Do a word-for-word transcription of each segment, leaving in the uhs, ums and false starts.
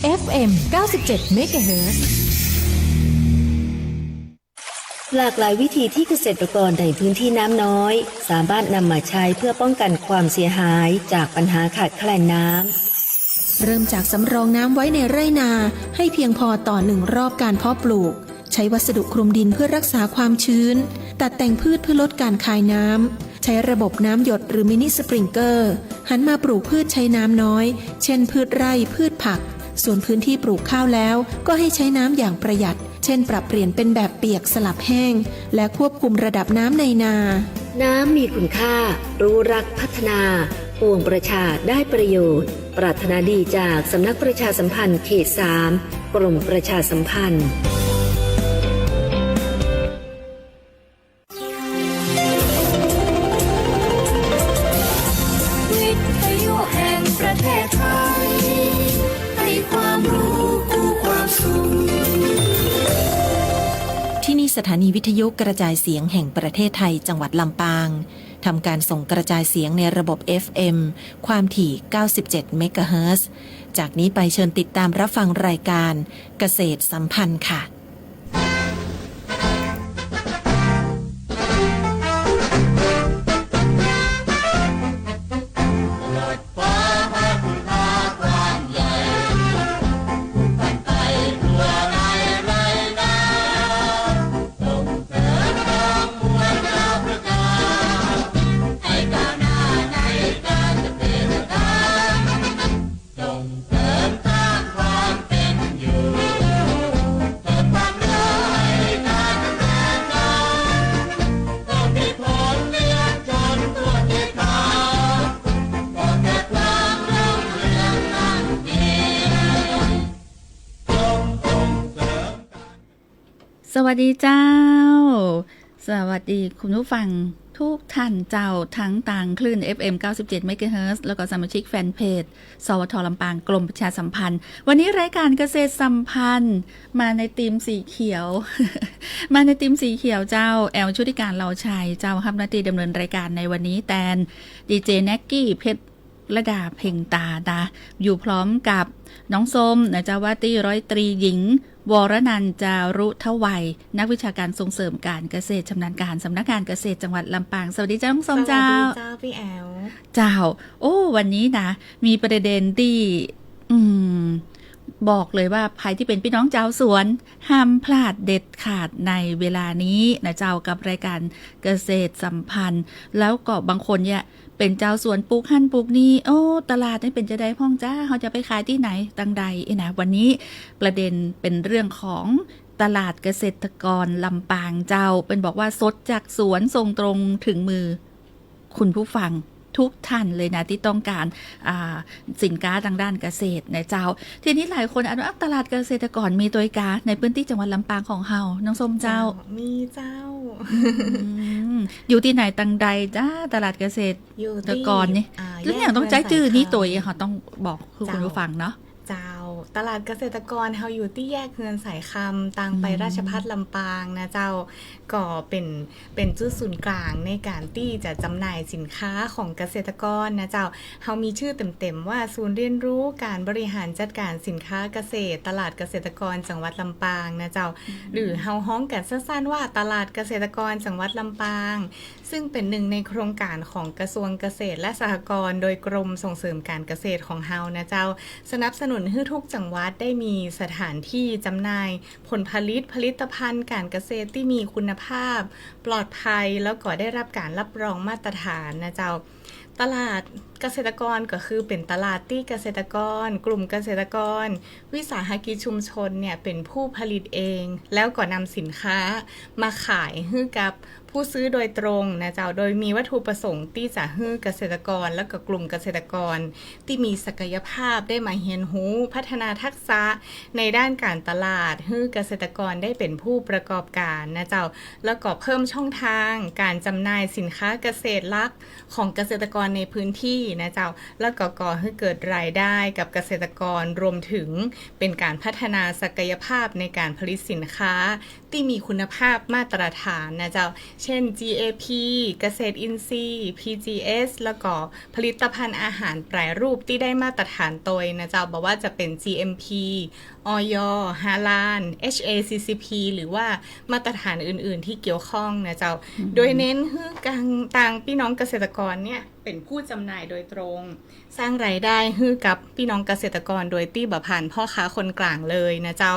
เอฟเอ็ม เก้าสิบเจ็ด เมกะเฮิรตซ์ หลากหลายวิธีที่เกษตรกรในพื้นที่น้ำน้อย สามารถนำมาใช้เพื่อป้องกันความเสียหายจากปัญหาขาดแคลนน้ำ เริ่มจากสำรองน้ำไว้ในไร่นา ให้เพียงพอต่อหนึ่งรอบการเพาะปลูก ใช้วัสดุคลุมดินเพื่อรักษาความชื้น ตัดแต่งพืชเพื่อลดการคายน้ำ ใช้ระบบน้ำหยดหรือมินิสปริงเกอร์ หันมาปลูกพืชใช้น้ำน้อย เช่น พืชไร่ พืชผัก ส่วนพื้นที่ปลูกข้าวแล้ว ก็ให้ใช้น้ำอย่างประหยัด เช่น ปรับเปลี่ยนเป็นแบบเปียกสลับแห้ง และควบคุมระดับน้ำในนา น้ำมีคุณค่า รู้รักพัฒนา ปวงประชาได้ประโยชน์ ปรารถนาดีจากสำนักประชาสัมพันธ์เขตสาม กรมประชาสัมพันธ์ วิทยุแห่งประเทศไทย ให้ความรู้คู่ความสุข ที่นี่สถานีวิทยุกระจายเสียงแห่งประเทศไทย จังหวัดลำปาง ทำการส่งกระจายเสียงในระบบ เอฟเอ็ม ความถี่ เก้าสิบเจ็ด เมกะเฮิรตซ์ จากนี้ไปเชิญติดตามรับฟังรายการเกษตรสัมพันธ์ค่ะ สวัสดีเจ้า สวัสดีคุณผู้ฟังทุกท่านเจ้า ทั้งตางคลื่น เอฟเอ็ม เก้าสิบเจ็ด เมกะเฮิรตซ์ แล้วก็สมาชิกแฟนเพจ สวท ลำปาง กรมประชาสัมพันธ์ วันนี้รายการเกษตรสัมพันธ์ มาในธีมสีเขียว มาในธีมสีเขียวเจ้า แอล ชุติการ เลาชัย เจ้า ฮับหน้าตี้ดำเนินรายการในวันนี้แตน ดีเจ แน็กกี้ เพชร ระดาเพ็งตานะ อยู่พร้อมกับน้องส้มนะเจ้า ว่าตี้ร้อยตรีหญิง วรนันท์ จารุทวัย นักวิชาการส่งเสริมการเกษตร ชำนาญการสำนักงานเกษตรจังหวัดลำปาง สวัสดีเจ้าน้องส้มเจ้า สวัสดีเจ้าพี่แอล เจ้า โอ้ วันนี้นะ มีประเด็นตี้ อืม บอกเลยว่าใผตี้เป๋นปี้น้องจาวสวน ห้ามพลาดเด็ดขาดในเวลานี้นะเจ้า กับรายการเกษตรสัมพันธ์ แล้วก็บางคนเนี่ย เป๋นจาวสวนปลูกหั้นปลูกนี่ โอ้ ตลาดนี่เป๋นจะใดพ่องจ้า เฮาจะไปขายตี้ไหน ตังใดเอ้ยนะ วันนี้ประเด็นเป๋นเรื่องของตลาดเกษตรกรลำปางเจ้า เป๋นบอกว่าสดจากสวนส่งตรงถึงมือคุณผู้ฟังทุกท่านเลยนะ ตี้ต้องการ อ่า สินค้าตางด้านเกษตรนะเจ้า ทีนี้หลายคนอาจว่า อ้าว ตลาดเกษตรกรมีตวยกาในพื้นตี้จังหวัดลำปางของเฮา น้องส้มเจ้า เจ้า มีเจ้า อืม อยู่ตี้ไหนตังใดจ้า ตลาดเกษตร อยู่ตี้ ตะกอนนี่ อ่า แล้วอย่างต้องใจ๊จื้อนี้ตวย แยกเฮือนสายคำ เฮาต้องบอกคือคุณผู้ฟังเนาะ เจ้า ตลาดเกษตรกรเฮาอยู่ตี้แยกเฮือนสายคำ ตางไป อืม ราชภัฏลำปางนะเจ้า ก็เป๋น เป๋นจุดศูนย์กลางในการตี้จะจำหน่ายสินค้าของเกษตรกรนะเจ้า เฮามีจื้อเต็มๆ ว่าศูนย์เรียนรู้การบริหารจัดการสินค้าเกษตร ตลาดเกษตรกรจังหวัดลำปางนะเจ้า อืม หรือเฮาฮ้องกั๋นสั้นๆ ว่าตลาดเกษตรกรจังหวัดลำปาง ซึ่งเป๋นหนึ่งในโครงการของกระทรวงเกษตรและสหกรณ์ โดยกรมส่งเสริมการเกษตรของเฮานะเจ้า สนับสนุนหื้อทุกจังหวัดได้มีสถานตี้จำหน่ายผลผลิต ผลิตภัณฑ์การเกษตรตี้มีคุณภาพ ปลอดภัย แล้วก็ได้รับการรับรองมาตรฐานนะเจ้า ตลาดเกษตรกรก็คือเป๋นตลาดตี้เกษตรกร กลุ่มเกษตรกร วิสาหกิจชุมชนเนี่ยเป๋นผู้ผลิตเอง แล้วก็นำสินค้ามาขายหื้อกับผู้ซื้อโดยตรงนะเจ้า โดยมีวัตถุประสงค์ตี้จะหื้อเกษตรกร แล้วก็กลุ่มเกษตรกรตี้มีศักยภาพได้มาเฮียนฮู้ พัฒนาทักษะในด้านการตลาด หื้อเกษตรกรได้เป๋นผู้ประกอบการนะเจ้า แล้วก็เพิ่มช่องทางการจำหน่ายสินค้าเกษตรหลัก ของเกษตรกรในพื้นตี้นะเจ้า แล้วก็ก่อหื้อเกิดรายได้กับเกษตรกร รวมถึงเป๋นการพัฒนาศักยภาพในการผลิตสินค้าตี้มีคุณภาพมาตรฐานนะเจ้า เช เช่น จี เอ พี เกษตรอินทรีย์ พี จี เอส แล้วก็ผลิตภัณฑ์อาหารแปรรูปตี้ได้มาตรฐานโตยนะเจ้า บ่ว่าจะเป๋น จี เอ็ม พี อย ฮาลาล เอช เอ ซี ซี พี หรือว่ามาตรฐานอื่นๆ ตี้เกี่ยวข้องนะเจ้า อืม โดยเน้นหื้อกัง ตางปี้น้องเกษตรกรเนี่ยเป๋นผู้จำหน่ายโดยตรง สร้างรายได้หื้อกับปี้น้องเกษตรกรโดยตี้บ่ผ่านพ่อค้าคนกลางเลยนะเจ้า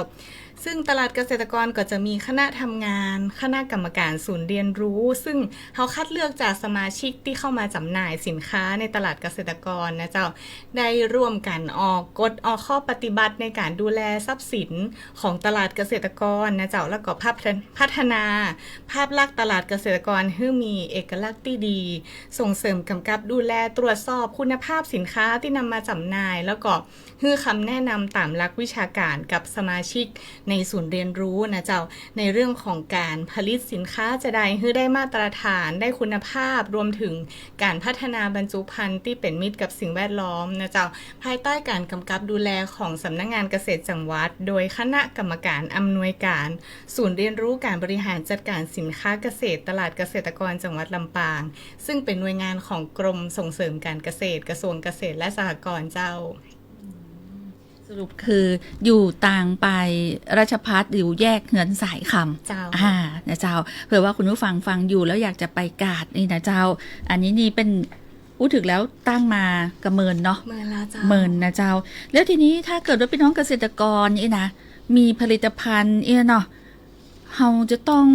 ซึ่งตลาดเกษตรกรก็จะมีคณะทำงาน คณะกรรมการศูนย์เรียนรู้ ซึ่งเฮาคัดเลือกจากสมาชิกตี้เข้ามาจำหน่ายสินค้าในตลาดเกษตรกรนะเจ้า ได้ร่วมกั๋นออกกฎออกข้อปฏิบัติในก๋านดูแลทรัพย์สินของตลาดเกษตรกรนะเจ้า แล้วก็พัฒ- พัฒนาภาพลักษณ์ตลาดเกษตรกรหื้อมีเอกลักษณ์ตี้ดี ส่งเสริมกำกับดูแลตรวจสอบคุณภาพสินค้าตี้นำมาจำหน่าย แล้วก็หื้อคำแนะนำต๋ามหลักวิชาก๋านกับสมาชิกในศูนย์เรียนรู้นะเจ้า ในเรื่องของก๋านผลิตสินค้าจะใดหื้อได้มาตรฐาน ได้คุณภาพ รวมถึงก๋านพัฒนาบรรจุภัณฑ์ตี้เป๋นมิตรกับสิ่งแวดล้อมนะเจ้า ภายใต้ก๋านกำกับดูแลของสำนักงานเกษตรจังหวัด โดยคณะกรรมการอำนวยก๋านศูนย์เรียนรู้ก๋านบริหารจัดก๋านสินค้าเกษตร ตลาดเกษตรกรจังหวัดลำปาง ซึ่งเป๋นหน่วยงานของกรมส่งเสริมก๋านเกษตร กระทรวงเกษตรและสหกรณ์เจ้า สรุปคืออยู่ตางไปราชภัฏ อยู่แยกเฮือนสายคำ เจ้า อ่า นะเจ้า เผื่อว่าคุณผู้ฟังฟังอยู่แล้วอยากจะไปกาดนี่นะเจ้า อันนี้นี่เป๋น อู้ถึงแล้วตั้งมาก็เมินเนาะ เมินแล้วเจ้า เมินนะเจ้า แล้วทีนี้ถ้าเกิดว่าปี้น้องเกษตรกรนี่นะ มีผลิตภัณฑ์นี่เนาะ เฮาจะต้อง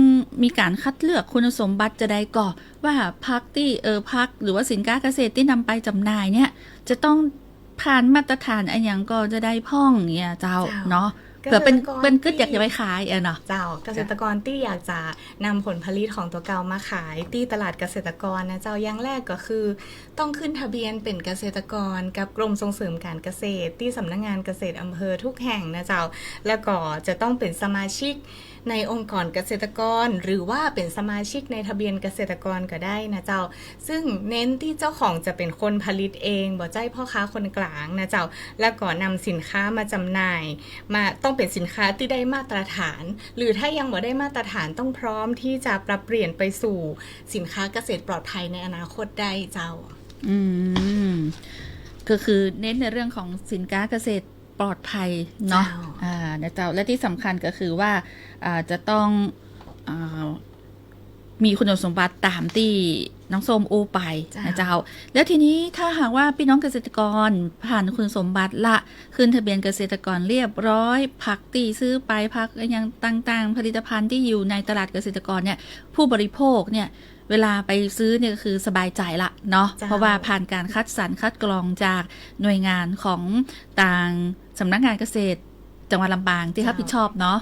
มีก๋านคัดเลือกคุณสมบัติจะใดก่อ ว่าผักตี้ เอ่อ ผักหรือว่าสินค้าเกษตรตี้นำไปจำหน่ายเนี่ย จะต้องผ่านมาตรฐานอะหยังก่อจะใดพ่องเนี่ยเจ้า เจ้า เนาะ เผื่อเปิ้น เกษตรกร เปิ้นกึ๊ด ตี้ อยากจะไปขายอะเนาะ เจ้า เกษตรกรตี้อยากจะนำผลผลิตของตั๋วเก่ามาขายตี้ตลาดเกษตรกรนะเจ้า อย่างแรกก็คือ ต้องขึ้นทะเบียนเป๋นเกษตรกรกับกรมส่งเสริมก๋านเกษตร ตี้สำนักงานเกษตรอำเภอทุกแห่งนะเจ้า แล้วก็จะต้องเป๋นสมาชิกในองค์กรเกษตรกร หรือว่าเป๋นสมาชิกในทะเบียนเกษตรกรก็ได้นะเจ้า ซึ่งเน้นตี้เจ้าของจะเป๋นคนผลิตเอง บ่ใจ๊พ่อค้าคนกลางนะเจ้า แล้วก็นำสินค้ามาจำหน่าย มา ต้องเป๋นสินค้าตี้ได้มาตรฐาน หรือถ้ายังบ่ได้มาตรฐานต้องพร้อมตี้จะปรับเปลี่ยนไปสู่สินค้าเกษตรปลอดภัยในอนาคตได้เจ้า อืม ก็คือเน้นในเรื่องของสินค้าเกษตรปลอดภัยเนาะ เจ้า อ่า นะเจ้า และที่สำคัญก็คือว่า อ่า จะต้อง อ่า มีคุณสมบัติต๋ามตี้น้องส้มอู้ไป เจ้า นะเจ้า แล้วทีนี้ถ้าหากว่าปี้น้องเกษตรกรผ่านคุณสมบัติละ ขึ้นทะเบียนเกษตรกรเรียบร้อย ผักตี้ซื้อไป ผักอะหยังต่างๆ ผลิตภัณฑ์ตี้อยู่ในตลาดเกษตรกรเนี่ย ผู้บริโภคเนี่ย เวลาไปซื้อเนี่ยก็คือสบายใจ๋ละเนาะ เจ้า เพราะว่าผ่านก๋านคัดสรรคัดกรองจากหน่วยงานของตางสำนักงานเกษตรจังหวัดลำปางตี้ เจ้า ฮับผิดชอบเนาะ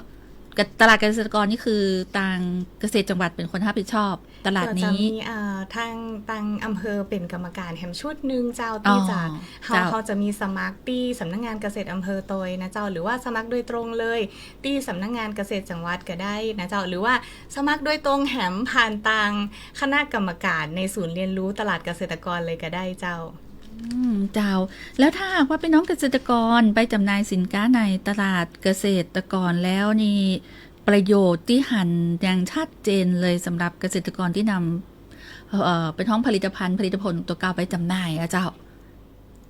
ก- ตลาดเกษตรกรนี่คือตางเกษตรจังหวัดเป๋นคนฮับผิดชอบตลาดนี้ ก็จะมี อ่า ตาง ตางอำเภอเป๋นกรรมการแหมชุดนึ่งเจ้า ตี้จะ อ๋อ เฮา เจ้า เฮาจะมีสมัครตี้สำนักงานเกษตรอำเภอโตยนะเจ้า หรือว่าสมัครโดยตรงเลยตี้สำนักงานเกษตรจังหวัดก็ได้นะเจ้า หรือว่าสมัครโดยตรงแหมผ่านตาง คณะกรรมการในศูนย์เรียนรู้ตลาดเกษตรกรเลยก็ได้เจ้า อืม เจ้า แล้วถ้าหากว่าปี้น้องเกษตรกรไปจำหน่ายสินค้าในตลาดเกษตรกรแล้วนี่ ประโยชน์ตี้หันอย่างชัดเจนเลยสำหรับเกษตรกรตี้นำ เอ่อ ไปฮ้องผลิตภัณฑ์ ผลิตผลตั๋วเก่าไปจำหน่ายอะเจ้า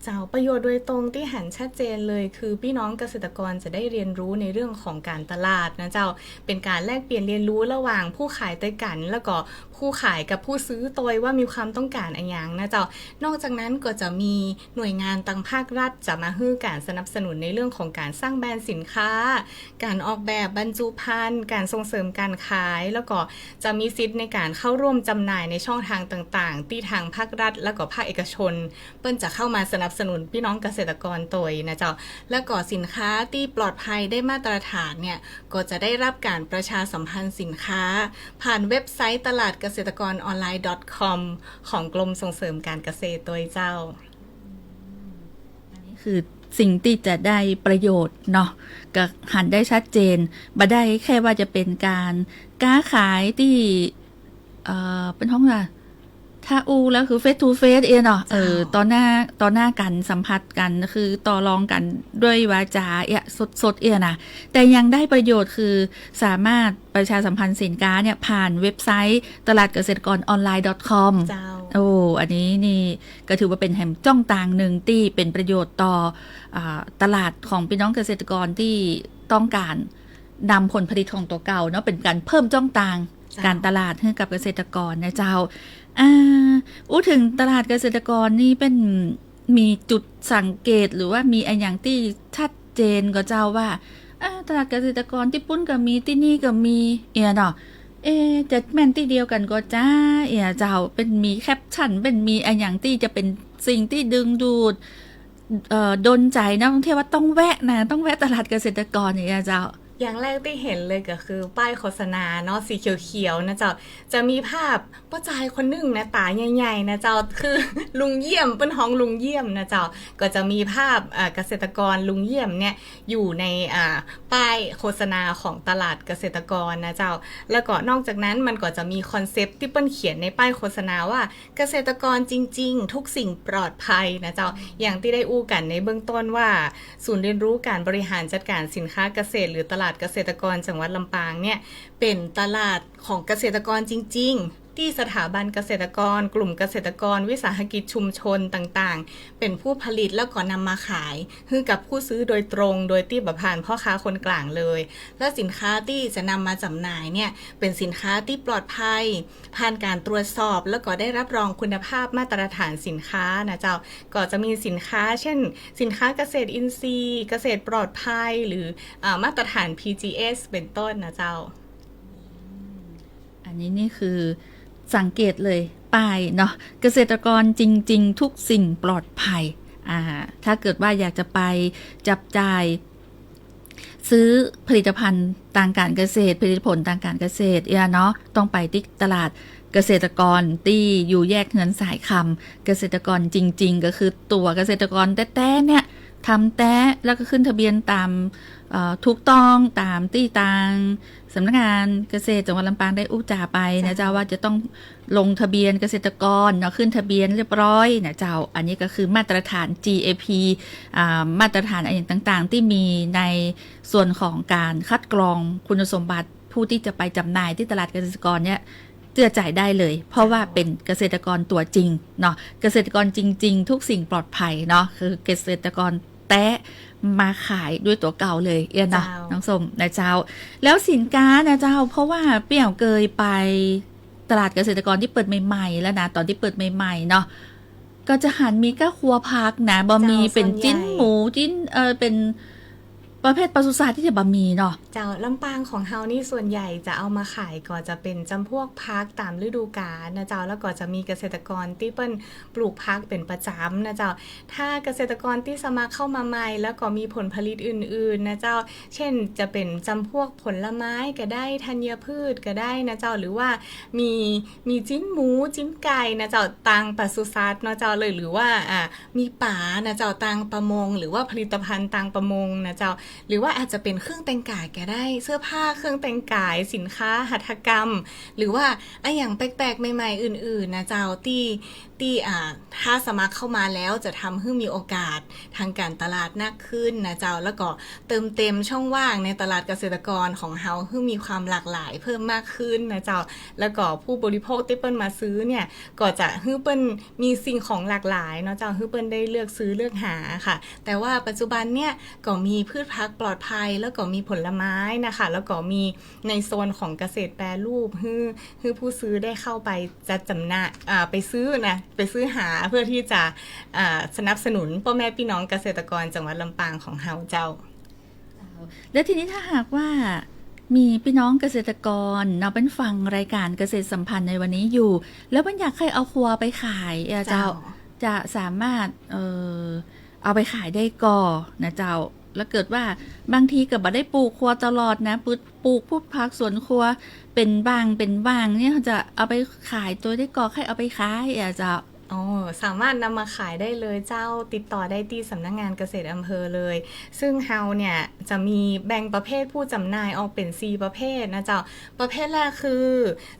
เจ้า ประโยชน์โดยตรงตี้หันชัดเจนเลย คือปี้น้องเกษตรกรจะได้เรียนรู้ในเรื่องของก๋านตลาดนะเจ้า เป๋นก๋านแลกเปลี่ยนเรียนรู้ระหว่างผู้ขายตวยกั๋น แล้วก็ผู้ขายกับผู้ซื้อโตยว่ามีความต้องก๋านอะหยังนะเจ้า นอกจากนั้นก็จะมีหน่วยงานตางภาครัฐจะมาหื้อก๋านสนับสนุนในเรื่องของก๋านสร้างแบรนด์สินค้า ก๋านออกแบบบรรจุภัณฑ์ ก๋านส่งเสริมก๋านขาย แล้วก็จะมีสิทธิ์ในก๋านเข้าร่วมจำหน่ายในช่องทางต่างๆ ตี้ตางภาครัฐ แล้วก็ภาคเอกชน เปิ้นจะเข้ามาสนับสนุนปี้น้องเกษตรกรโตยนะเจ้า แล้วก็สินค้าตี้ปลอดภัยได้มาตรฐานเนี่ย ก็จะได้รับก๋านประชาสัมพันธ์สินค้า ผ่านเว็บไซต์ตลาดเกษตรกรออนไลน์ .com ของกรมส่งเสริมก๋านเกษตรโตยเจ้า อันนี้คือสิ่งตี้จะได้ประโยชน์เนาะ ก็หันได้ชัดเจน บ่ได้แค่ว่าจะเป๋นก๋านก๊าขายตี้ เอ่อ เปิ้นฮ้องว่า ถ้าอู้แล้วคือ face to face เอี้ยเนาะ เจ้า เออ ต่อหน้า ต่อหน้ากั๋น สัมผัสกั๋น คือต่อรองกั๋นด้วยวาจาเอี้ย สดๆ เอี้ยนะ แต่ยังได้ประโยชน์คือสามารถประชาสัมพันธ์สินค้าเนี่ยผ่านเว็บไซต์ตลาดเกษตรกรออนไลน์ ดอท คอม เจ้า โอ้ อันนี้นี่ก็ถือว่าเป๋นแหมจ้องตางนึ่งตี้เป๋นประโยชน์ต่อ อ่า ตลาดของปี้น้องเกษตรกรตี้ต้องก๋านนำผลผลิตของตั๋วเก่าเนาะ เป๋นก๋านเพิ่มจ้องตาง เจ้า ก๋านตลาดหื้อกับเกษตรกรนะเจ้า อ่า อู้เถิงตลาดเกษตรกรนี่เป๋นมีจุดสังเกตหรือว่ามีอะหยังตี้ชัดเจนก่อเจ้าว่า อ่า ตลาดเกษตรกรตี้ปุ้นก็มี ตี้นี่ก็มี เอี้ยเนาะ เอ๊ะ จะแม่นตี้เดียวกั๋นก่อจ้า เอี้ยเจ้า เป๋นมีแคปชั่น เป๋นมีอะหยังตี้จะเป๋นสิ่งตี้ดึงดูด เอ่อ ดลใจ๋นักท่องเที่ยวว่าต้องแวะนะ ต้องแวะตลาดเกษตรกร เอี้ยเจ้า อย่างแรกตี้เห็นเลยก็คือป้ายโฆษณาเนาะ สีเขียวๆ นะเจ้า จะมีภาพป้อจายคนนึ่งนะ ต๋าใหญ่ๆ นะเจ้า คือลุงเยี่ยม เปิ้นฮ้องลุงเยี่ยมนะเจ้า ก็จะมีภาพ อ่า เกษตรกรลุงเยี่ยมเนี่ยอยู่ใน อ่า ป้ายโฆษณาของตลาดเกษตรกรนะเจ้า แล้วก็นอกจากนั้นมันก็จะมีคอนเซปต์ตี้เปิ้นเขียนในป้ายโฆษณาว่า เกษตรกรจริงๆ ทุกสิ่งปลอดภัยนะเจ้า อย่างตี้ได้อู้กั๋นในเบื้องต้นว่า ศูนย์เรียนรู้การบริหารจัดการสินค้าเกษตร หรือตลาดเกษตรกรจังหวัดลำปางเนี่ย เป๋นตลาดของเกษตรกรจริงๆ ตี้สถาบันเกษตรกร กลุ่มเกษตรกร วิสาหกิจชุมชนต่างๆ เป๋นผู้ผลิตแล้วก็นำมาขายหื้อกับผู้ซื้อโดยตรง โดยตี้บ่ผ่านพ่อค้าคนกลางเลย และสินค้าตี้จะนำมาจำหน่ายเนี่ย เป๋นสินค้าตี้ปลอดภัย ผ่านการตรวจสอบ แล้วก็ได้รับรองคุณภาพมาตรฐานสินค้านะเจ้า ก็จะมีสินค้า เช่น สินค้าเกษตรอินทรีย์ เกษตรปลอดภัย หรือ อ่า มาตรฐาน พี จี เอส เป๋นต้นนะเจ้า อันนี้นี่คือสังเกตเลยป้ายเนาะ เกษตรกรจริงๆ ทุกสิ่งปลอดภัย อ่า ถ้าเกิดว่าอยากจะไปจับจ่าย ซื้อผลิตภัณฑ์ตางก๋านเกษตร ผลิตผลตางก๋านเกษตร เอี้ยเนาะ ต้องไปตี้ตลาดเกษตรกรตี้อยู่แยกเฮือนสายคำ เกษตรกรจริงๆ ก็คือตั๋วเกษตรกรแต๊ๆ เนี่ย ทำแต๊ แล้วก็ขึ้นทะเบียนต๋าม เอ่อ ถูกต้องต๋ามตี้ตางสำนักงานเกษตรจังหวัดลำปางได้อู้จ๋าไปนะเจ้า เจ้า ว่าจะต้อง ลงทะเบียนเกษตรกรเนาะ ขึ้นทะเบียนเรียบร้อยนะเจ้า อันนี้ก็คือมาตรฐาน จี เอ พี อ่า มาตรฐานอะหยังต่างๆ ตี้มีในส่วนของก๋านคัดกรองคุณสมบัติผู้ตี้จะไปจำหน่ายตี้ตลาดเกษตรกรเนี่ย เจื้อใจ๋ได้เลย เพราะว่าเป๋นเกษตรกรตั๋วจริงเนาะ เกษตรกรจริงๆ ทุกสิ่งปลอดภัยเนาะ คือเกษตรกรแต๊มาขายด้วยตั๋วเก่าเลย เอี้ยเนาะ เจ้า น้องส้มนะเจ้า แล้วสินค้านะเจ้า เพราะว่าเปี้ยวเกยไป ตลาดเกษตรกรตี้เปิดใหม่ๆ แล้วนะ ต๋อนตี้เปิดใหม่ๆ เนาะ ก็จะหันมีก้าครัวผักนะ บ่มี เจ้า เป๋น ส่วนใหญ่ จิ๊นหมู จิ๊น เอ่อ เป๋นประเภทปศุสัตว์ตี้จะบ่มีเนาะ เจ้า ลำปางของเฮานี่ส่วนใหญ่จะเอามาขายก็จะเป๋นจ๋ำพวกผักต๋ามฤดูกาลนะเจ้า แล้วก็จะมีเกษตรกรตี้เปิ้นปลูกผักเป๋นประจ๋ำนะเจ้า ถ้าเกษตรกรตี้สมัครเข้ามาใหม่ แล้วก็มีผลผลิตอื่นๆ นะเจ้า เช่นจะเป๋นจ๋ำพวกผลไม้ก็ได้ ธัญพืชก็ได้นะเจ้า หรือว่ามี มีจิ๊นหมู จิ๊นไก่นะเจ้า ตางปศุสัตว์เนาะเจ้า เลย หรือว่า อ่า มีป๋านะเจ้า ตางประมง หรือว่าผลิตภัณฑ์ตางประมงนะเจ้า หรือว่าอาจจะเป๋นเครื่องแต่งกายก็ได้ เสื้อผ้า เครื่องแต่งกาย สินค้าหัตถกรรม หรือว่าอะหยังแปลกๆ ใหม่ๆ อื่นๆ นะเจ้า ตี้ ตี้ อ่า ถ้าสมัครเข้ามาแล้วจะทำหื้อมีโอกาสทางก๋านตลาดนักขึ้นนะเจ้า แล้วก็เติมเต็มช่องว่างในตลาดเกษตรกรของเฮาหื้อมีความหลากหลายเพิ่มมากขึ้นนะเจ้า แล้วก็ผู้บริโภคตี้เปิ้นมาซื้อเนี่ย ก็จะหื้อเปิ้นมีสิ่งของหลากหลายเนาะเจ้า หื้อเปิ้นได้เลือกซื้อเลือกหาค่ะ แต่ว่าปัจจุบันเนี่ยก็มีพืชผักปลอดภัย แล้วก็มีผลไม้นะคะ แล้วก็มีในโซนของเกษตรแปรรูป หื้อ หื้อผู้ซื้อได้เข้าไปจัดจ๋ำหน่าย อ่า ไปซื้อนะ ไปซื้อหาเพื่อที่จะ อ่า สนับสนุนป้อแม่ปี้น้องเกษตรกรจังหวัดลำปางของเฮาเจ้า แล้วทีนี้ถ้าหากว่ามีปี้น้องเกษตรกรเนาะ เปิ้นฟังรายการเกษตรสัมพันธ์ในวันนี้อยู่ แล้วเปิ้นอยากใค่เอาครัวไปขายอะเจ้า เจ้า จะสามารถ เอ่อ เอาไปขายได้ก่อนะเจ้า แล้วเกิดว่าบางทีก็บ่ได้ปลูกครัวตลอดนะ ปลูก ปลูกพืชผักสวนครัวเป๋นบ้าง เป๋นบ้างเนี่ย จะเอาไปขายตวยได้ก่อ ใค่เอาไปขายอะเจ้า อ๋อ สามารถนำมาขายได้เลยเจ้า ติดต่อได้ตี้สำนักงานเกษตรอำเภอเลย ซึ่งเฮาเนี่ยจะมีแบ่งประเภทผู้จำหน่ายออกเป๋นสี่ประเภทนะเจ้า ประเภทแรกคือ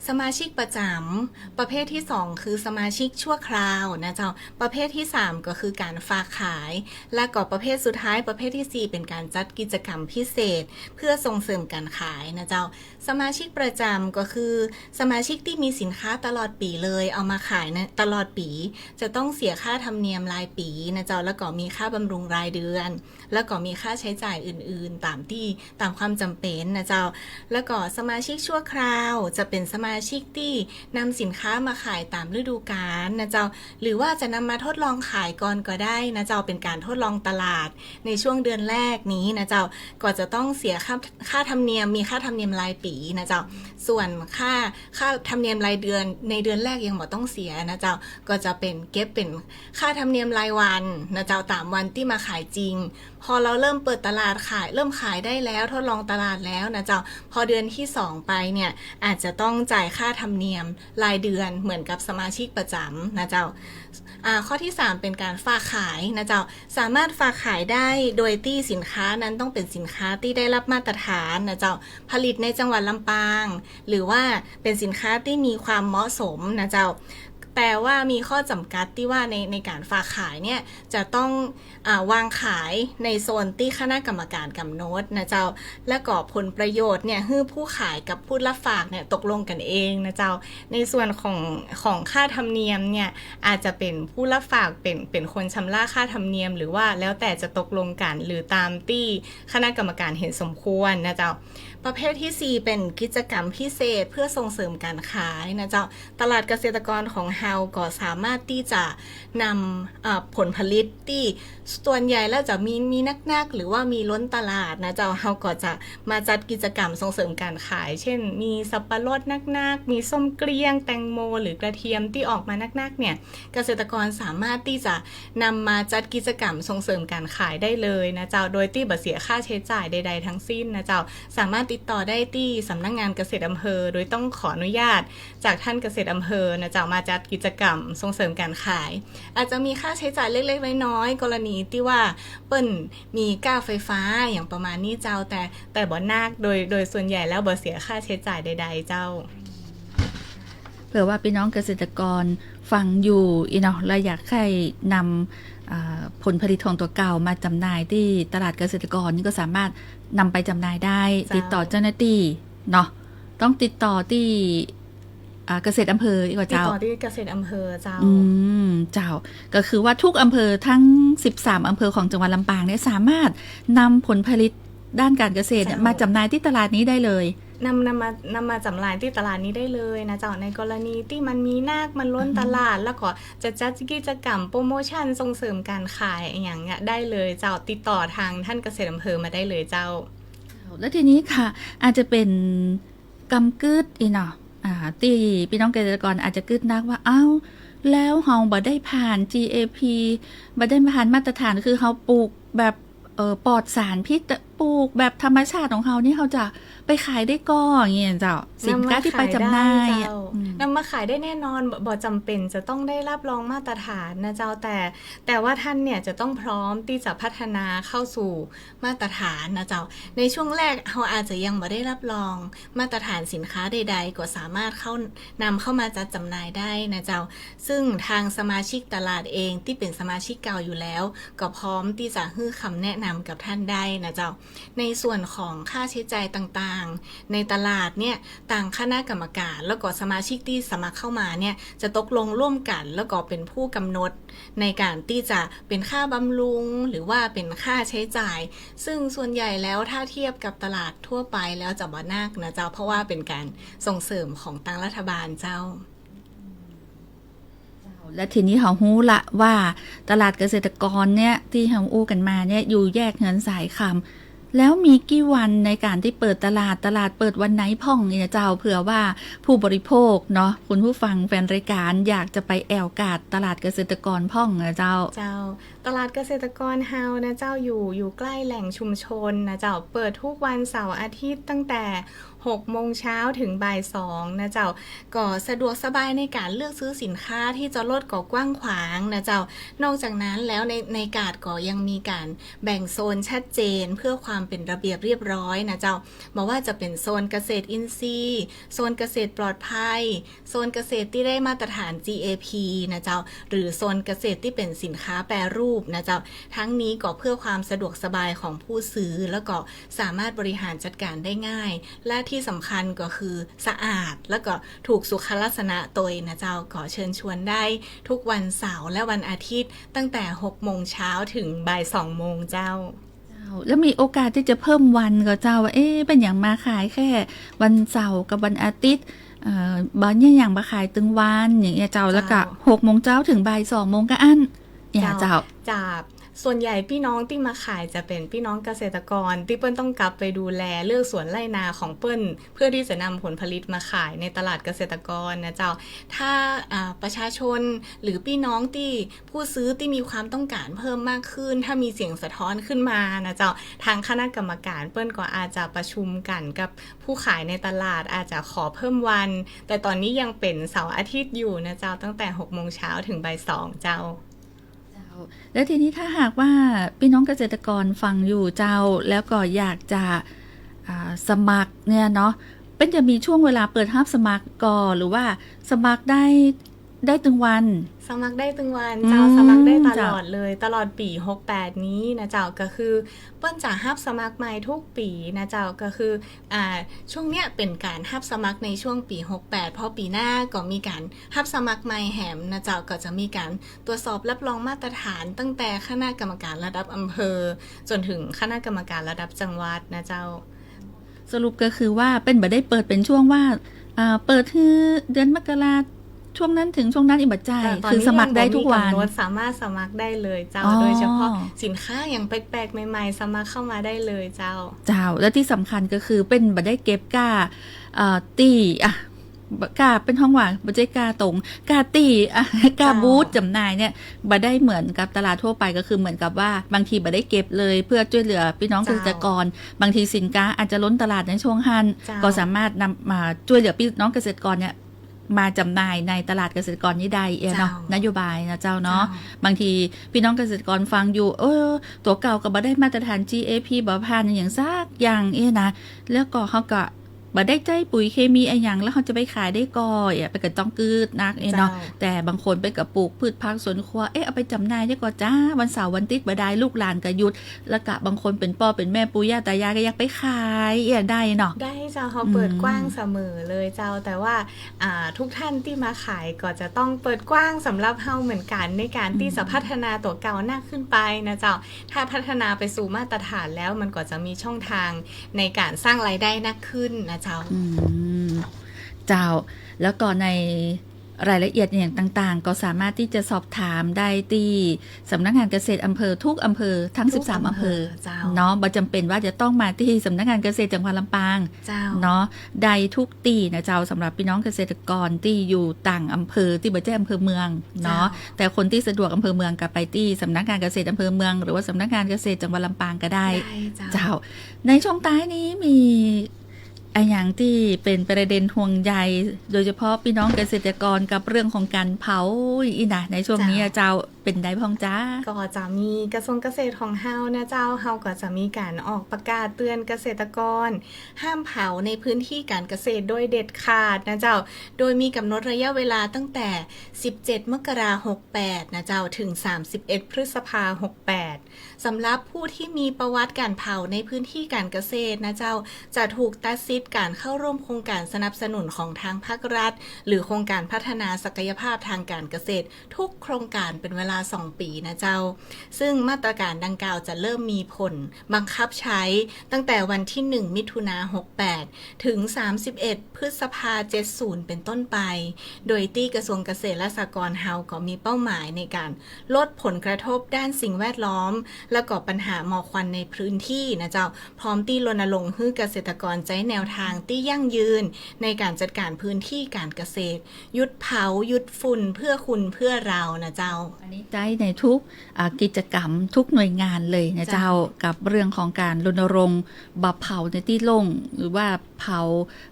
สมาชิกประจ๋ำ ประเภทตี้สองคือสมาชิกชั่วคราวนะเจ้า ประเภทตี้สามก็คือก๋านฝากขาย และก็ประเภทสุดท้ายประเภทตี้สี่เป๋นก๋านจัดกิจกรรมพิเศษเพื่อส่งเสริมก๋านขายนะเจ้า สมาชิกประจ๋ำก็คือสมาชิกตี้มีสินค้าตลอดปี๋เลย เอามาขายในตลอดปี๋ จะต้องเสียค่าธรรมเนียมรายปี๋นะเจ้า แล้วก็มีค่าบำรุงรายเดือน แล้วก็มีค่าใจ๊จ่ายอื่นๆ ต๋ามตี้ ต๋ามความจ๋ำเป๋นนะเจ้า แล้วก็สมาชิกชั่วคราวจะเป๋นสมาชิกตี้นำสินค้ามาขายต๋ามฤดูกาลนะเจ้า หรือว่าจะนำมาทดลองขายก่อนก็ได้นะเจ้า เป๋นก๋านทดลองตลาดในช่วงเดือนแรกนี้นะเจ้า ก็จะต้องเสียค่า ค่าธรรมเนียม มีค่าธรรมเนียมรายปี๋นะเจ้า ส่วนค่า ค่าธรรมเนียมรายเดือนในเดือนแรกยังบ่ต้องเสียนะเจ้า ก็จะเป๋น เก็บเป๋นค่าธรรมเนียมรายวันนะเจ้า ต๋ามวันตี้มาขายจริง พอเฮาเริ่มเปิดตลาดขาย เริ่มขายได้แล้ว ทดลองตลาดแล้วนะเจ้า พอเดือนตี้สองไปเนี่ย อาจจะต้องจ่ายค่าธรรมเนียมรายเดือนเหมือนกับสมาชิกประจ๋ำนะเจ้า อ่า ข้อตี้สามเป๋นก๋านฝากขายนะเจ้า สามารถฝากขายได้โดยตี้สินค้านั้นต้องเป๋นสินค้าตี้ได้รับมาตรฐานนะเจ้า ผลิตในจังหวัดลำปาง หรือว่าเป๋นสินค้าตี้มีความเหมาะสมนะเจ้า แต่ว่ามีข้อจ๋ำกัดตี้ว่าใน ในก๋านฝากขายเนี่ยจะต้อง อ่า วางขายในโซนตี้คณะกรรมการก๋ำหนดนะเจ้า และก็ผลประโยชน์เนี่ย หื้อผู้ขายกับผู้รับฝากเนี่ยตกลงกั๋นเองนะเจ้า ในส่วนของ ของค่าธรรมเนียมเนี่ย อาจจะเป๋นผู้รับฝากเป๋น เป๋นคนชำระค่าธรรมเนียม หรือว่าแล้วแต่จะตกลงกั๋น หรือต๋ามตี้คณะกรรมการเห็นสมควรนะเจ้า ประเภทตี้สี่เป๋นกิจกรรมพิเศษเพื่อส่งเสริมก๋านขายนะเจ้า ตลาดเกษตรกรของเฮาก็สามารถตี้จะนำ อ่า ผลผลิตตี้ส่วนใหญ่แล้วจะมี มีนักๆ หรือว่ามีล้นตลาดนะเจ้า เฮาก็จะมาจัดกิจกรรมส่งเสริมก๋านขาย เช่น มีสับปะรดนักๆ มีส้มเกลี้ยง แตงโม หรือกระเทียมตี้ออกมานักๆ เนี่ย เกษตรกรสามารถตี้จะนำมาจัดกิจกรรมส่งเสริมก๋านขายได้เลยนะเจ้า โดยตี้บ่เสียค่าใจ๊จ่ายใดๆ ทั้งสิ้นนะเจ้า สามารถติดต่อได้ตี้สำนักงานเกษตรอำเภอ โดยต้องขออนุญาตจากท่านเกษตรอำเภอนะเจ้า มาจัดกิจกรรมส่งเสริมก๋านขาย อาจจะมีค่าใจ๊จ่ายเล็กๆ น้อยๆ กรณีตี้ว่าเปิ้นมีก๊าซไฟฟ้าอย่างประมาณนี้เจ้า แต่ แต่บ่นัก โดย โดยส่วนใหญ่แล้วบ่เสียค่าใจ๊จ่ายใดๆ เจ้า เผื่อว่าปี้น้องเกษตรกรฟังอยู่อี้เนาะ แล้วอยากใค่นำ อ่า ผลผลิตของตั๋วเก่ามาจ๋ำหน่ายตี้ตลาดเกษตรกรนี่ก็สามารถนำไปจ๋ำหน่ายได้ เจ้า ติดต่อเจ้าหน้าตี้เนาะ ต้องติดต่อตี้ อ่า เกษตรอำเภออี้ก่อ ติดต่อ เจ้า ตี้เกษตรอำเภอเจ้า อืม เจ้า ก็คือว่าทุกอำเภอทั้งสิบสามอำเภอของจังหวัดลำปางเนี่ยสามารถนำผลผลิตด้านการเกษตรเนี่ย เจ้า มาจ๋ำหน่ายตี้ตลาดนี้ได้เลย นำ นำมา นำมาจ๋ำหน่ายตี้ตลาดนี้ได้เลยนะเจ้า ในกรณีตี้มันมีนัก มันล้น อือฮึ ตลาด แล้วก็จะจัดกิจกรรมโปรโมชั่นส่งเสริมก๋านขายอะหยังเนี่ยได้เลยเจ้า ติดต่อทางท่านเกษตรอำเภอมาได้เลยเจ้า แล้วทีนี้ค่ะ อาจจะเป๋นกำกึ๊ดอี้เนาะ อ่า ตี้ปี้น้องเกษตรกรอาจจะกึ๊ดนักว่า เอ้า แล้วเฮาบ่ได้ผ่าน จี เอ พี บ่ได้ผ่านมาตรฐาน คือเฮาปลูกแบบ เอ่อ ปลอดสารพิษ ปลูกแบบธรรมชาติของเฮานี่ เฮาจะไปขายได้ก่อ อย่างเงี้ยเจ้า สินค้าตี้ไปจ๋ำหน่ายอะ นำมาขายได้เจ้า อืม นำมาขายได้แน่นอน บ่ บ่จ๋ำเป๋นจะต้องได้รับรองมาตรฐานนะเจ้า แต่ แต่ว่าท่านเนี่ยจะต้องพร้อมตี้จะพัฒนาเข้าสู่มาตรฐานนะเจ้า ในช่วงแรกเฮาอาจจะยังบ่ได้รับรองมาตรฐานสินค้าใดๆ ก็สามารถเข้า นำเข้ามาจัดจ๋ำหน่ายได้นะเจ้า ซึ่งทางสมาชิกตลาดเองตี้เป๋นสมาชิกเก่าอยู่แล้ว ก็พร้อมตี้จะหื้อคำแนะนำกับท่านได้นะเจ้า ในส่วนของค่าใจ๊จ่ายต่างๆ ในตลาดเนี่ย ตางคณะกรรมการ แล้วก็สมาชิกตี้สมัครเข้ามาเนี่ย จะตกลงร่วมกั๋น แล้วก็เป๋นผู้กำหนดในก๋านตี้จะเป๋นค่าบำรุง หรือว่าเป๋นค่าใจ๊จ่าย ซึ่งส่วนใหญ่แล้วถ้าเทียบกับตลาดทั่วไปแล้วจะบ่นักนะเจ้า เพราะว่าเป๋นก๋านส่งเสริมของตางรัฐบาลเจ้า เจ้า และทีนี้เฮาฮู้ละว่าตลาดเกษตรกรเนี่ย ตี้เฮาอู้กั๋นมาเนี่ย อยู่แยกเฮือนสายคำ แล้วมีกี่วันในก๋านตี้เปิดตลาด ตลาดเปิดวันไหนพ่องเนี่ยเจ้า เผื่อว่าผู้บริโภคเนาะ คุณผู้ฟังแฟนรายการอยากจะไปแอ่วกาดตลาดเกษตรกรพ่องนะเจ้า เจ้า ตลาดเกษตรกรเฮานะเจ้า อยู่ อยู่ใกล้แหล่งชุมชนนะเจ้า เปิดทุกวันเสาร์อาทิตย์ตั้งแต่หกโมงเช้าถึงบ่ายสองนะเจ้า ก็สะดวกสบายในก๋านเลือกซื้อสินค้า ตี้จอดรถก็กว้างขวางนะเจ้า นอกจากนั้นแล้วใน ในกาดก็ยังมีก๋านแบ่งโซนชัดเจนเพื่อความเป๋นระเบียบเรียบร้อยนะเจ้า บ่ว่าจะเป๋นโซนเกษตรอินทรีย์ โซนเกษตรปลอดภัย โซนเกษตรตี้ได้มาตรฐาน จี เอ พี นะเจ้า หรือโซนเกษตรตี้เป๋นสินค้าแปรรูปนะเจ้า ทั้งนี้ก็เพื่อความสะดวกสบายของผู้ซื้อ แล้วก็สามารถบริหารจัดการได้ง่าย และที่สำคัญก็คือสะอาด แล้วก็ถูกสุขลักษณะตวยนะเจ้า ก็เชิญชวนได้ทุกวันเสาร์และวันอาทิตย์ ตั้งแต่หกโมงเช้าถึงบ่ายสองโมงเจ้า เจ้า แล้วมีโอกาสตี้จะเพิ่มวันก่อเจ้า ว่า เอ๊ะ เป๋นหยังมาขายแค่วันเสาร์กับวันอาทิตย์ เอ่อ บ่เยียะหยังมาขายตึงวัน อย่างเงี้ยเจ้า เจ้า แล้วก็หกโมงเช้าถึงบ่ายสองโมงก็อั้น อย่างเงี้ย เจ้า เจ้า จากส่วนใหญ่ปี้น้องตี้มาขายจะเป๋นปี้น้องเกษตรกร ตี้เปิ้นต้องกลับไปดูแลเลือกสวนไร่นาของเปิ้น เพื่อตี้จะนำผลผลิตมาขายในตลาดเกษตรกรนะเจ้า ถ้า อ่า ประชาชนหรือปี้น้องตี้ ผู้ซื้อตี้มีความต้องการเพิ่มมากขึ้น ถ้ามีเสียงสะท้อนขึ้นมานะเจ้า ทางคณะกรรมการเปิ้นก็อาจจะประชุมกั๋นกับผู้ขายในตลาด อาจจะขอเพิ่มวัน แต่ต๋อนนี้ยังเป๋นเสาร์อาทิตย์อยู่นะเจ้า ตั้งแต่หกโมงเช้าถึงบ่ายสองเจ้า เจ้า แล้วทีนี้ถ้าหากว่าปี้น้องเกษตรกรฟังอยู่เจ้า แล้วก็อยากจะ อ่า สมัครเนี่ยเนาะ เปิ้นจะมีช่วงเวลาเปิดฮับสมัครก่อ หรือว่าสมัครได้ ได้ตึงวัน สมัครได้ตึงวันเจ้า อืม สมัครได้ตลอดเลย เจ้า ตลอดปี๋หกแปดนี้นะเจ้า ก็คือเปิ้นจะฮับสมัครใหม่ทุกปี๋นะเจ้า ก็คือ อ่า ช่วงเนี้ยเป๋นก๋านฮับสมัครในช่วงปี๋หกแปด เพราะปี๋หน้าก็มีก๋านฮับสมัครใหม่แหมนะเจ้า ก็จะมีก๋านตรวจสอบรับรองมาตรฐานตั้งแต่คณะกรรมการระดับอำเภอ จ๋นถึงคณะกรรมการระดับจังหวัดนะเจ้า สรุปก็คือว่าเปิ้นบ่ได้เปิดเป๋นช่วงว่า อ่า เปิดหื้อเดือนมกรา ช่วงนั้นถึงช่วงนั้น อิบ่ใจ้ เอ่อ คือสมัครได้ทุกวัน ต๋อนนี้ยังบ่มีก๋ำหนด สามารถสมัครได้เลยเจ้า อ๋อ โดยเฉพาะสินค้าอย่างแปลกๆ ใหม่ๆ สมัครเข้ามาได้เลยเจ้า เจ้า และตี้สำคัญก็คือเปิ้นบ่ได้เก็บก้า เอ่อ ตี้ อ่ะ ก้าเปิ้นฮ้องว่า บ่ใจ้ก้าต๋ง ก้าตี้ อ่ะ ก้า เจ้า บูธจ๋ำหน่ายเนี่ย บ่ได้เหมือนกับตลาดทั่วไป ก็คือเหมือนกับว่าบางทีบ่ได้เก็บเลย เพื่อจ้วยเหลือปี้น้อง เจ้า เกษตรกร บางทีสินค้าอาจจะล้นตลาดในช่วงหั้น เจ้า ก็สามารถนำมาจ้วยเหลือปี้น้องเกษตรกรเนี่ย มาจ๋ำหน่ายในตลาดเกษตรกรนี้ได้เอี้ยเนาะ เจ้า นโยบายนะเจ้าเนาะ เจ้า บางทีปี้น้องเกษตรกรฟังอยู่ เออ ตั๋วเก่าก็บ่ได้มาตรฐาน จี เอ พี บ่ผ่านอะหยังสักอย่างเอี้ยนะ แล้วก็เฮาก็บ่ได้ใจ๊ปุ๋ยเคมีอะหยัง แล้วเฮาจะไปขายได้ก่อ เอี้ย เปิ้นก็ต้องกึ๊ดนักเอี้ยเนาะ เจ้า แต่บางคนเปิ้นก็ปลูกพืชผักสวนครัว เอ๊ะ เอาไปจ๋ำหน่ายได้ก่อจ้า วันเสาร์วันอาทิตย์บ่ได้ ลูกหลานก็หยุด แล้วก็บางคนเป๋นป้อเป๋นแม่ปู่ย่าต๋ายายก็อยากไปขาย เอี้ย ได้เนาะ ได้เจ้า เฮาเปิด อืม กว้างเสมอเลยเจ้า แต่ว่า อ่า ทุกท่านตี้มาขายก็จะต้องเปิดกว้างสำหรับเฮาเหมือนกั๋น ในก๋านตี้ อืม จะพัฒนาตั๋วเก่านักขึ้นไปนะเจ้า ถ้าพัฒนาไปสู่มาตรฐานแล้ว มันก็จะมีช่องทางในก๋านสร้างรายได้นักขึ้นนะเจ้า อืม เจ้า แล้วก็ในรายละเอียดอะหยังต่างๆ ก็สามารถตี้จะสอบถามได้ตี้สำนักงานเกษตรอำเภอทุกอำเภอ ทั้ง ทุก สิบสาม อำเภอ อำเภอเจ้า เนาะ บ่จ๋ำเป๋นว่าจะต้องมาตี้สำนักงานเกษตรจังหวัดลำปาง เจ้า เนาะ ได้ทุกตี้นะเจ้า สำหรับปี้น้องเกษตรกรตี้อยู่ต่างอำเภอ ตี้บ่ใจ้อำเภอเมืองเนาะ เจ้า แต่คนตี้สะดวกอำเภอเมืองก็ไปตี้สำนักงานเกษตรอำเภอเมือง หรือว่าสำนักงานเกษตรจังหวัดลำปางก็ได้ ได้เจ้า เจ้า ในช่วงต้ายนี้มีอะหยังตี้เป๋นประเด็นห่วงใย โดยเฉพาะปี้น้องเกษตรกรกับเรื่องของก๋านเผาอี้นะ ในช่วงนี้ เจ้า อะเจ้า เป๋นใดพ่องจ๊ะ ก็จะมีกระทรวงเกษตรของเฮานะเจ้า เฮาก็จะมีก๋านออกประกาศเตือนเกษตรกร ห้ามเผาในพื้นที่ก๋านเกษตรโดยเด็ดขาดนะเจ้า โดยมีก๋ำหนดระยะเวลาตั้งแต่ สิบเจ็ด มกราคม หกแปด นะเจ้า ถึง สามสิบเอ็ด พฤษภาคม หกแปด สำหรับผู้ตี้มีประวัติก๋านเผาในพื้นที่ก๋านเกษตรนะเจ้า จะถูกตัดสิทธิ์ก๋านเข้าร่วมโครงก๋านสนับสนุนของทางภาครัฐ หรือโครงก๋านพัฒนาศักยภาพทางก๋านเกษตร ทุกโครงก๋านเป๋นเวลาสองปี๋นะเจ้า ซึ่งมาตรก๋านดังกล่าวจะเริ่มมีผลบังคับใช้ตั้งแต่วันตี้หนึ่ง มิถุนา หกแปด ถึง สามสิบเอ็ด พฤษภาคม เจ็ดศูนย์ เป๋นต้นไป โดยตี้กระทรวงเกษตรและสหกรณ์เฮาก็มีเป้าหมายในก๋านลดผลกระทบด้านสิ่งแวดล้อม และก็ปัญหาหมอกควันในพื้นที่นะเจ้า พร้อมตี้รณรงค์หื้อเกษตรกรใจ๊แนวทางตี้ยั่งยืนในก๋านจัดก๋านพื้นที่ก๋านเกษตร หยุดเผา หยุดฝุ่น เพื่อคุณเพื่อเรานะเจ้า อันนี้ ใจ๊ในทุก อ่า กิจกรรมทุกหน่วยงานเลยนะเจ้า เจ้า กับเรื่องของก๋านรณรงค์บ่เผาในตี้โล่ง หรือว่าเผา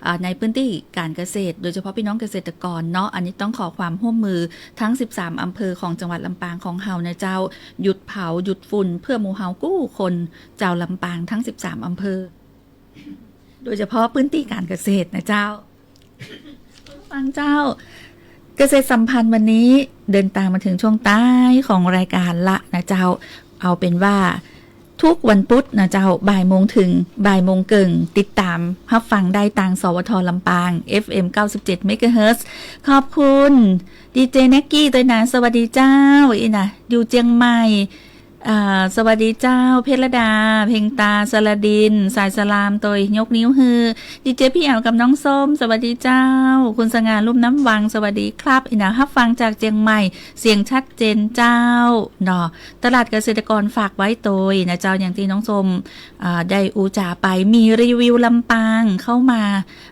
อ่า ในพื้นตี้ก๋านเกษตร โดยเฉพาะปี้น้องเกษตรกรเนาะ อันนี้ต้องขอความฮ่วมมือทั้งสิบสามอำเภอของจังหวัดลำปางของเฮานะเจ้า หยุดเผาหยุดฝุ่นเพื่อหมู่เฮากู้คน เจ้าลำปางทั้งสิบสามอำเภอ โดยเฉพาะพื้นตี้ก๋านเกษตรนะเจ้า ฟังเจ้า เกษตรสัมพันธ์วันนี้เดินตางมาเถิงช่วงต้ายของรายก๋านละนะเจ้า เอาเป๋นว่าทุกวันปุ๊ดนะเจ้า บ่ายโมงเถิงบ่ายโมงเกิ่ง ติดต๋ามฮับฟังได้ตาง สวท ลำปาง เอฟเอ็ม เก้าสิบเจ็ด เมกะเฮิรตซ์ ขอบคุณ ดีเจ แน็กกี้ ตวยนะ สวัสดีเจ้า อี้นะ อยู่เจียงใหม่ อ่า สวัสดีเจ้า เพชรดา เพ็งตา สระดิน สายสลาม ตวยยกนิ้วหื้อ ดีเจ พี่แอ๋วกับน้องส้ม สวัสดีเจ้า คุณสง่า ลุ่มน้ำวัง สวัสดีครับ อี้นะ ฮับฟังจากเจียงใหม่ เสียงชัดเจนเจ้า เนาะ ตลาดเกษตรกรฝากไว้ตวยนะเจ้า อย่างตี้น้องส้ม อ่า ได้อู้จ๋าไป มีรีวิวลำปางเข้ามา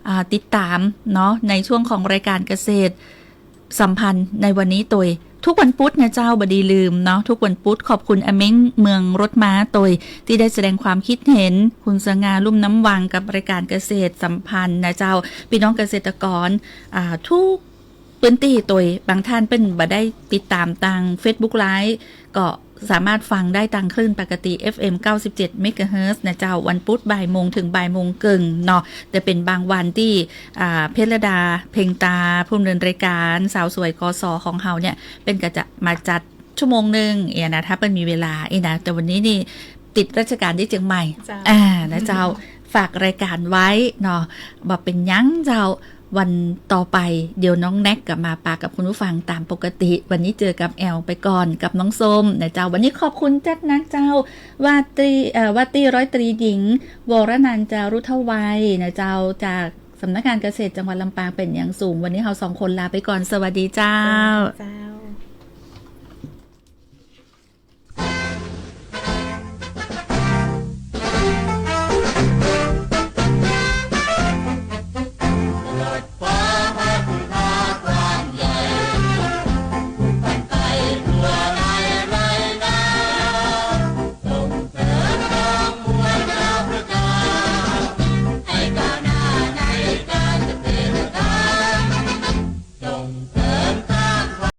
อ่า ติดต๋ามเนาะ ในช่วงของรายก๋านเกษตร สัมพันธ์ในวันนี้ตวย ทุกวันปุ๊ดนะเจ้า บ่ดีลืมเนาะ ทุกวันปุ๊ด ขอบคุณอาเม้ง เมืองรถม้าตวย ตี้ได้แสดงความคิดเห็น คุณสง่า ลุ่มน้ำวัง กับรายก๋านเกษตรสัมพันธ์นะเจ้า ปี้น้องเกษตรกร อ่า ทุกพื้นตี้ตวย บางต้านเปิ้นบ่ได้ติดต๋ามตางเฟซบุ๊กไลฟ์ ก็สามารถฟังได้ตางคลื่นปกติ เอฟเอ็ม เก้าสิบเจ็ด เมกะเฮิรตซ์ นะเจ้า วันปุ๊ดบ่ายโมงเถิงบ่ายโมงเกิ่งเนาะ แต่เป๋นบางวันตี้ อ่า เพชรดา เพ็งตา ผู้ดำเนินรายก๋าน สาวสวย กส ของเฮาเนี่ย เปิ้นก็จะมาจัดชั่วโมงนึ่ง เอี้ยนะ ถ้าเปิ้นมีเวลา อี้นะ แต่วันนี้นี่ติดราชก๋านตี้เจียงใหม่ เจ้า อ่า นะเจ้า ฝากรายก๋านไว้เนาะ บ่เป๋นหยังเจ้า วันต่อไป เดี๋ยวน้องแน็กก็มาปะกับคุณผู้ฟังต๋ามปกติ วันนี้เจอกับแอ๋วไปก่อน กับน้องส้มนะเจ้า วันนี้ขอบคุณจัดนักเจ้า ว่าตี้ เอ่อ ว่าตี้ร้อยตรีหญิง วรนันท์ จารุทวัยนะเจ้า จากสำนักงานเกษตรจังหวัดลำปางเป๋นอย่างสูง วันนี้เฮาสองคนลาไปก่อน สวัสดีเจ้า เจ้า